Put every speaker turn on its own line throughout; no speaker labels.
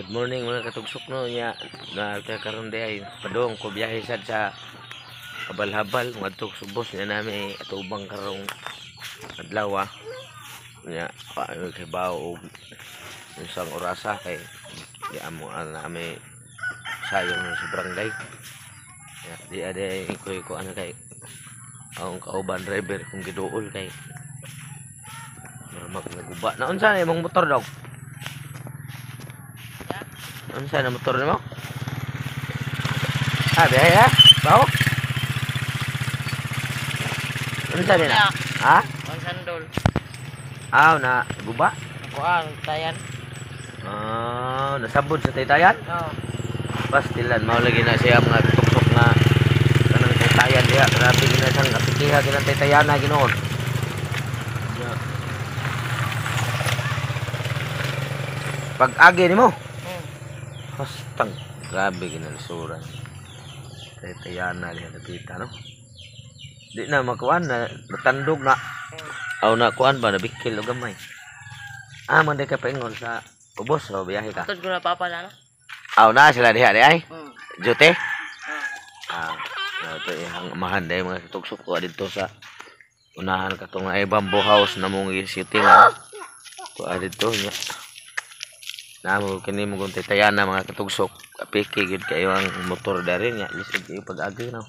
Good morning mga katugsok, no. Nya na karon di ay padung ko biyahe sad sa habal-habal ngadto subos nya nami atubang karong adlaw. Nya pa kay bao og isang orasa kay di amo nami sayong sa barangay. Nya di ade ko ano kay ang kauban driver kung giduol kay mag naguba na. Unsa na imong motor, dog? Unsa na motor nimo? Ah, biyahe ha? Bao? Unsa ni na? Ha?
Ang sandol.
Ah, na guba?
Kuan, tayan.
Ah, nasabod sa taytayan?
Oo.
Pastilan, mao lagi na siya mga tuksok nga kanang taytayan diha. Grabe gina siyang kapikiha ginang taytayana ginoon. Yeah. Pag-agi nimo? Bastang grabe ginalisuran. Taytayana diha napita, no? Di na makuan na matandog na. Aw na kuan ba nabikil og gamay. Ah, man di ka paingon sa ubos o biyahe ka.
Atod ko na papa na, no?
Aw na sila diha di ay. Jute?
Oh.
Ah, ito ihang amahan dahil mga tugsok ko dito sa unahan katong ay bamboo house na mong shooting. Ko dito nya. Namo kini mo kung taytayana mga katugsok. Apiki gid kayo ang motor dari nya lisod kayo pag-agi, no.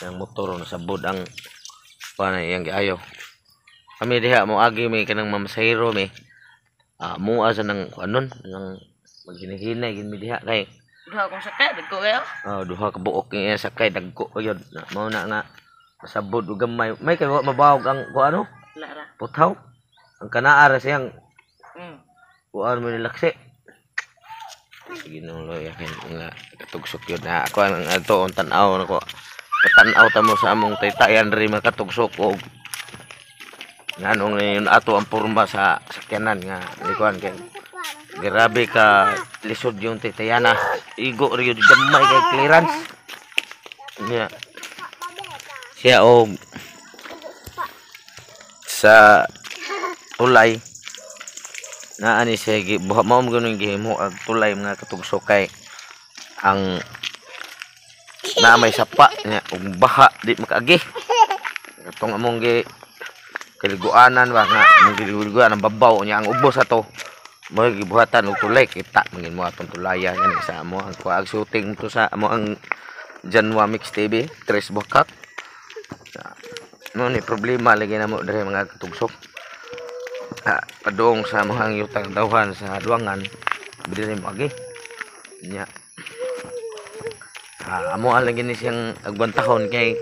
Ang motor nasabod ang panay iyang giayo. Kami diha mo agi may kanang mamasahero mi. Ah, mua sa nang anon nang maghinahinay gid mi diha kay
Duha kong sakay, dagko kayo.
Oh, duha ka buok nga sakay dagko gyud. Mao na nga masabod og gamay. May kay wa mabawog ang kuano?
Wala ra.
Puthaw. Ang kanaa ra siyang kuan mo nilaksi. Sige nang loya kay nga katugsok yun na ako ang ato ang tan-aw nako. Patan-aw ta mo sa among taytayan diri mga katugsok og nganong ngayon ato ang porma sa sakyanan nga ni kuan kay grabe ka lisod yung taytayana. Igo ra yun gamay kay clearance. Nya. Siya og sa tulay naa ni siya buhat mao man gano'n gihimo ang tulay mga katugsok kay ang naa may sapa nya ug baha di makaagi katong among gi kaliguanan ba nga among giliguan ang babaw nya ang ubos ato mo gibuhatan og tulay. Kita man mo atong tulaya gani sa amo ang kuag shooting to sa amo ang Janwa Mix TV Tres Bukak. Mo ni problema lagi namo diri mga katugsok. Padung sa mga yutang dawhan sa duangan diri mo agi nya. Amo lang gini siyang agbantahon kay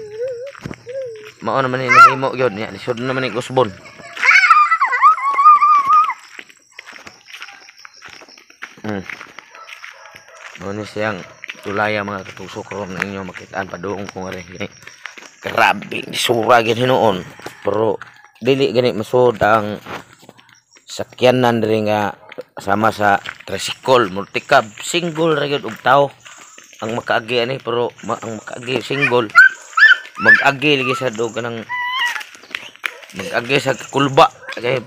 mao naman ni nahimo gyud nya lisod naman ni kusbon. Mao ni siyang tulaya mga katusok ron ninyo makitaan padung ko nga rin. Grabe lisura gyud hinuon pero dili gani masud ang sakyanan diri nga sama sa tricycle, multicab, single ra gyud og tawo ang makaagi ani pero ang makaagi single mag-agi lagi sa dog kanang mag-agi sa kulba kay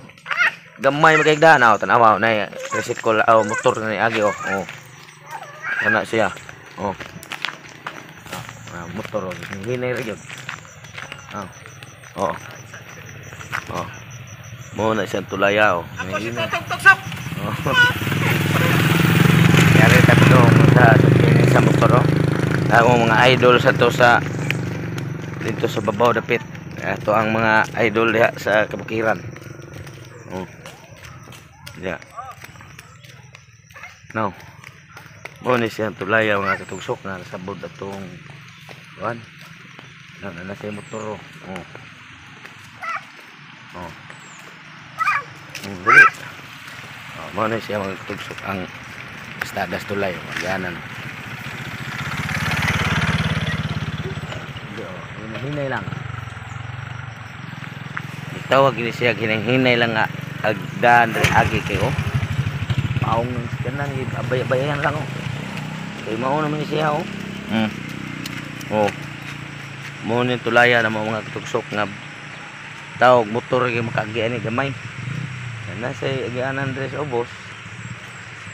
gamay magay daan. Aw tan-aw na tricycle aw motor na ni agi oh. Oh. Kana siya. Oh. Ah, motor oh. Hinay ra gyud. Ah. Oh. Oh. Mo na siyang tulaya oh.
Ako si Tutong Tugsok.
Oh. Yari tatlo sa motor oh. Ang mga idol sa to sa dito sa babaw dapit. Ito ang mga idol diha sa kabukiran. Oh. Diha. No. Mo ni siyang tulaya mga katugsok na nasabod atong kuan. Na na sa motor oh. Oh. Oh. Dili. Oh, mo na siya mga katugsok ang estadas tulay oh, ganan. Di oh, hinay lang. Gitawag gini siya hinay lang nga agdan diri agi kay oh. Paong kanan abay-abayan lang oh. Kay mao naman ni siya oh. Oh. Mo ni tulaya na mga katugsok nga tawag motor kay makaagi ani gamay. Nasa agianan diri sa ubos.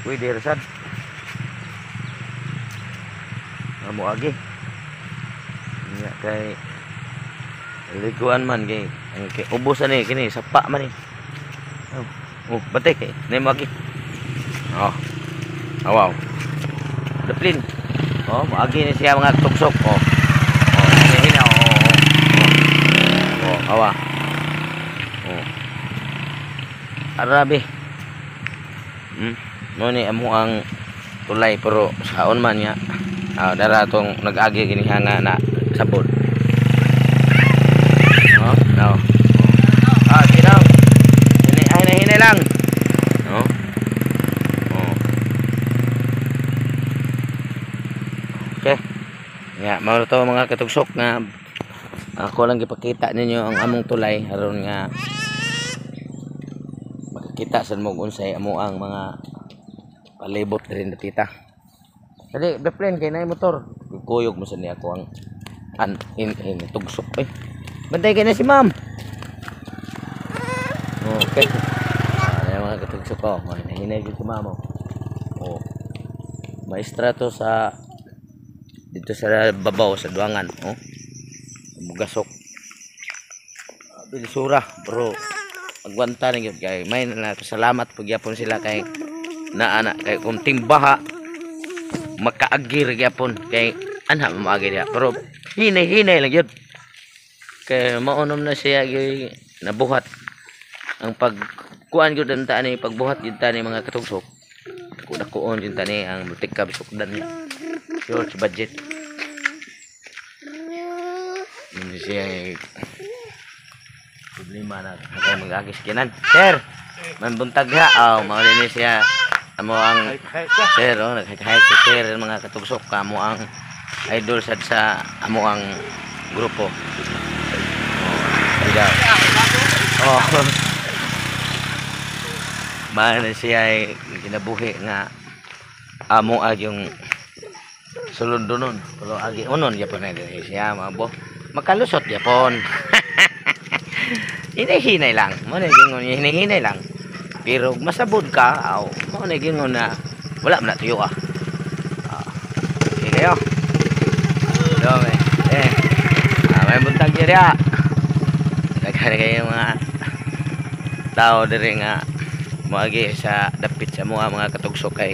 Pwede ra sad. Nga moagi. Nya kay liguan man kay ang kay ubos ani kini sapa man ni. Oh, oh bantay kay nay moagi. Oh. Awaw. Daplin. Oh, moagi ni siya mga tugsok. Oh. Oh, hina, oh, oh, oh. Oh, awa. Oh. Arabi. Mo ni amo ang tulay pero saon man niya. Ah, dara tong nag-agi kini nga na sabod. No, no. Ah, sino? Hinay, hinay, hinay lang. No. Oh. Okay. Ya, mao to mga katugsok nga ako lang gipakita ninyo ang among tulay aron nga makakita sad mo unsay amo ang mga palibot diri dapita. Dali, beplen kay naay motor. Kuyog mo sa niya ako ang an in, in tugsok eh. Bantay kay na si ma'am. Okay. Ah, mga katugsok ko. Hinay gyud si ma'am. Oh. Maestra to sa dito sa babaw sa duangan, oh. Bugasok. Bilisura, bro. Agwanta ni gyud kay may na salamat pagyapon sila kay naana kay kung timbaha makaagir gyapon kay anha maagi diha pero hinay-hinay lang gyud kay maonom na siya gyud nabuhat ang pagkuan gyud ta ni pagbuhat gyud ta ni mga katugsok kudakuon gyud ta ni ang multikab sukdan niya short budget hindi siya problema na kay mag-agis kinan sir man buntag ha oh mao ni siya amo ang sir oh naghay si sir mga katugsok kamo ang idol sad sa amo ang grupo. Oh, oh. Man siya ay kinabuhi nga amo ag yung sulod donon pero agi unon gyapon na diri siya mabo makalusot gyapon. Hinahinay lang mo na gingon hinahinay lang pero masabod ka aw mo na gingon na wala man na tuyo ka. Okay kayo dome eh may buntag diri nagkari kayo mga tao diri nga moagi sa dapit sa mga katugsok kay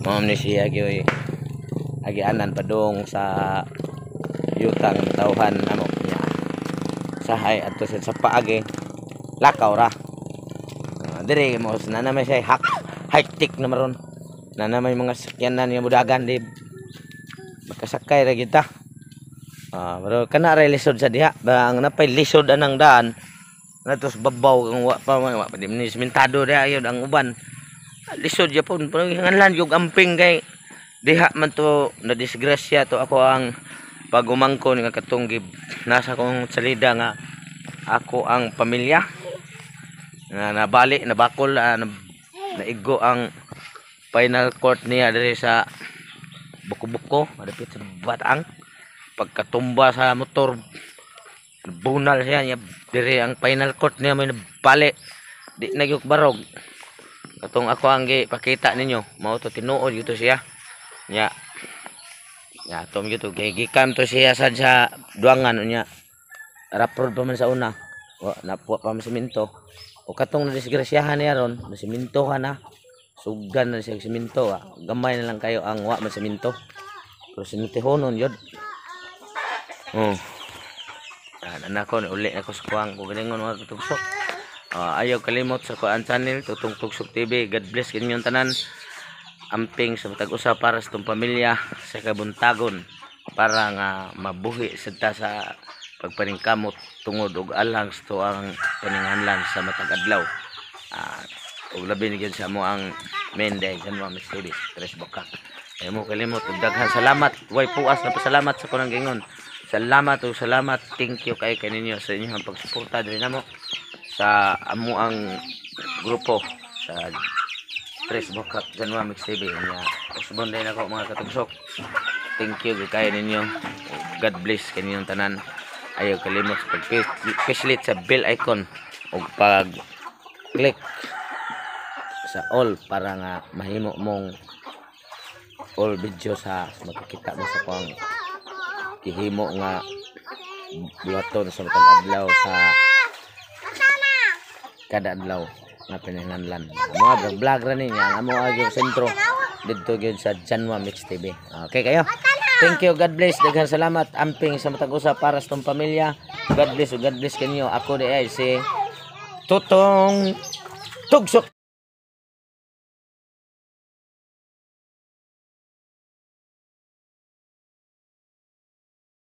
mao ni siya gyoy agianan padung sa yutang tawhan amo niya sahay adto sa paagi lakaw ra. Diri mo na naman siya high tech na maron na naman mga sakyanan nga mudagan di makasakay ra gyud ta. Pero kana ra lisod sa diha ba ang napay lisod anang daan natos babaw kang wa pa wa pa di ni sementado diha yun ang uban lisod gyapon pero nganlan yung amping kay diha man to na disgrasya to ako ang pagumangkon nga katong nasa kong salida nga ako ang pamilya na nabali nabakol naigo ang final court niya diri sa Buko-buko malapit sa Batang pagkatumba sa motor bunal siya niya diri ang final court niya may nabali di nagyok barog katong ako ang gipakita ninyo mao to tinuod gyud siya nya ya tom gyud kay gikam to siya sad sa duangan unya raprod pa man sa una wa napuwa pa man semento o katong nadisgrasyahan niya ron nasemento ka na sugdan na siya semento gamay na lang kayo ang wa man semento pero sementehonon yun. Oh anak ko uli ako sa kuang kugalingon mga katugsok. Ayaw kalimot sa kuang channel Tutong Tugsok TV. God bless kinyong tanan. Amping sa matag usa para sa itong pamilya sa kabuntagon para nga mabuhi sad ta sa pagpaningkamot tungod og alang sa tuang paninghanlan sa matag adlaw. Ug labi ni gyud sa amo ang main day sa mga Mix TV Tres Bokak. Ayaw mo kalimot og daghan salamat. Way puas na pasalamat sa kunang gingon. Salamat ug salamat. Thank you kay kaninyo sa inyong pagsuporta diri namo sa amo ang grupo sa Tres Bokak Janwa Mix TV nya. Usbon din ako mga katugsok. Thank you kay ninyo. God bless kaninyong tanan. Ayaw kalimot sa pag-pislit sa bell icon ug pag-click sa all para nga mahimo mong All video sa makikita mo sa kuang gihimo nga buhaton sa matag adlaw, sa kada adlaw nga pinanganlan. Mga vlog vlog ra ni niya ang amo yung sentro didto gyud sa Janwa Mix TV. Okay kayo. Thank you. God bless. Daghan salamat. Amping sa matag usa para sa tong pamilya. God bless ug God bless kanyo. Ako di ay si Tutong Tugsok.